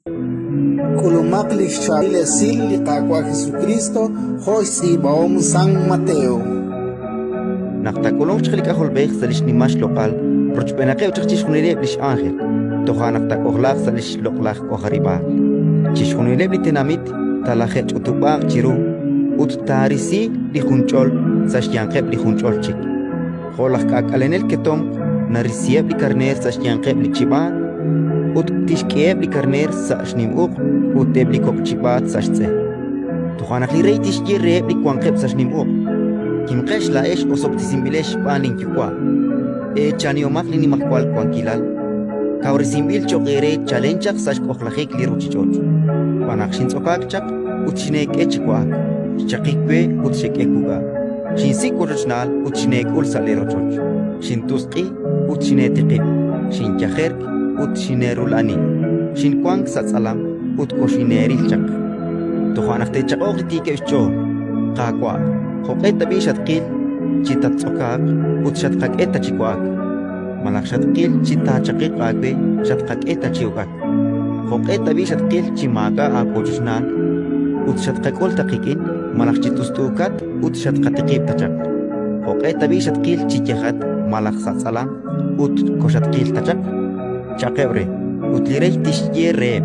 K'ulumaq li xchaab'il esil li Qaawa' Jesukriist jo' xtz'iib'ahom San Mateo. Naq taak'ulunq chaq li K'ajolb'ej sa' li xnimal xloq'al rochb'eenaqeb' chaq chixjunileb' li x'ánjel, toja' naq taak'ojlaaq sa' li xloq'laj k'ojarib'aal. Chixjunileb' li tenamit talaje'ch'utub'aaq chiru ut taarisi li junch'ol sa' xyanqeb' li junch'ol chik, jo' laj k'aak'alenel ketomq narisiheb' li karneer sa' xyanqeb' li chib'aat, ut tixk'eheb' li karneer sa' xnim uq' ut eb' li kok' chib'aat sa' xtz'e. Toja' naq li rey tixye reheb' li wanqeb' sa' xnim uq': Kimqex laa'ex osob'tesinb'ilex xb'aan linYuwa', eechanihomaq li nimajwal wankilal kawresinb'il cho'q eere chalen chaq sa' xk'ojlajik li ruuchich'och'. Xb'aan naq xintz'okaak chaq ut xineek'e chi wa'ak, xchaqik we ut xek'e wuk'a', xinsik' wochochnaal ut xineek'ul sa' leerochoch, xintusq'i ut xineetiqib', xinyajerk ut xineerula'ani, xinwank sa' tz'alam ut koxineeril chaq. Toja' naq te'chaq'oq li tiikeb' xch'ool: Qaawa', jo'q'e tab'i' xatqil chi tattz'okaaq ut xatqak'e ta chi wa'ak? Malaj xatqil chi taachaqiq aawe xatqak'e ta chi uk'ak? Jo'q'e tab'i' xatqil chi maak'a' aawochochnaal ut xatqak'ul ta qik'in, malaj chi t'ust'uukat ut xatqatiqib' ta chaq? Jo'q'e tab'i' xatqil chi yajat malaj sa' tz'alam ut koxatqil ta chaq? Cha'qeb' re. Ut li rey tixye reheb':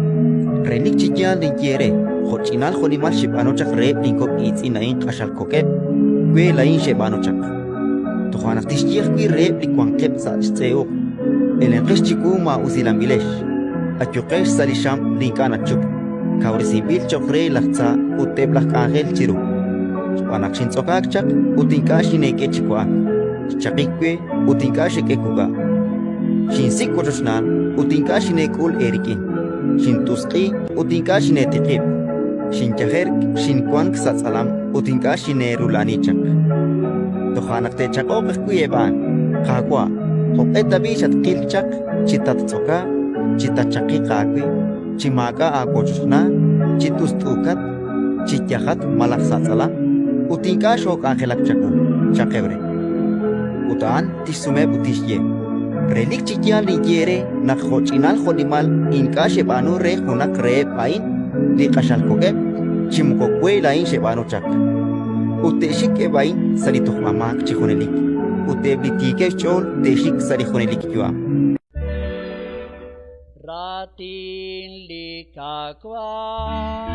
Relik chi yaal ninye eere, jo'ch'inal jo'nimal xeb'aanu chaq reheb' linkok' iitz'in a'in q'axal kok'eb', we laa'in xeb'aanu chaq. Toja' naq tixye ajwi' reheb' li wanqeb' sa' xtz'e uq': Elenqex chiwu maa'usilanb'ilex, ayuqex sa' li xam li ink'a' nachupk, kawresinb'il cho'q re laj tza ut eb' laj k'anjel chiru. Xb'aan naq xintz'okaak chaq ut ink'a' xineek'e chi wa'ak, xchaqik we ut ink'a' xek'e wuk'a', xinsik' wochochnaal ut ink'a' xineek'ul eerik'in, xintusq'i ut ink'a' xineetiqib', xinyajerk, xinwank sa' tz'alam ut ink'a' xineerula'ani chaq. Toja' naq te'chaq'oq ajwi' eb' a'an: Qaawa', jo'q'e tab'i' xatqil chaq chi tattz'okaaq, chi tatchaqiq aawe, chi maak'a' aawochochnaal, chi t'ust'uukat, chi yajat malaj sa' tz'alam, ut ink'a' xook'anjelak chawu? Cha'qeb' re. Ut a'an tixsumeheb' ut tixye: Relik chi yaal ninye eere naq jo'ch'inal jo'nimal ink'a' xeb'aanu re junaq reheb' a'in li q'axal kok'eb', chi moko we laa'in xeb'aanu chaq. Ut te'xik eb' a'in sa' li tojb'amaak chi junelik, ut eb' li tiikeb' xch'ool te'xik sa' li junelik yu'am. Raatin li Qaawa'.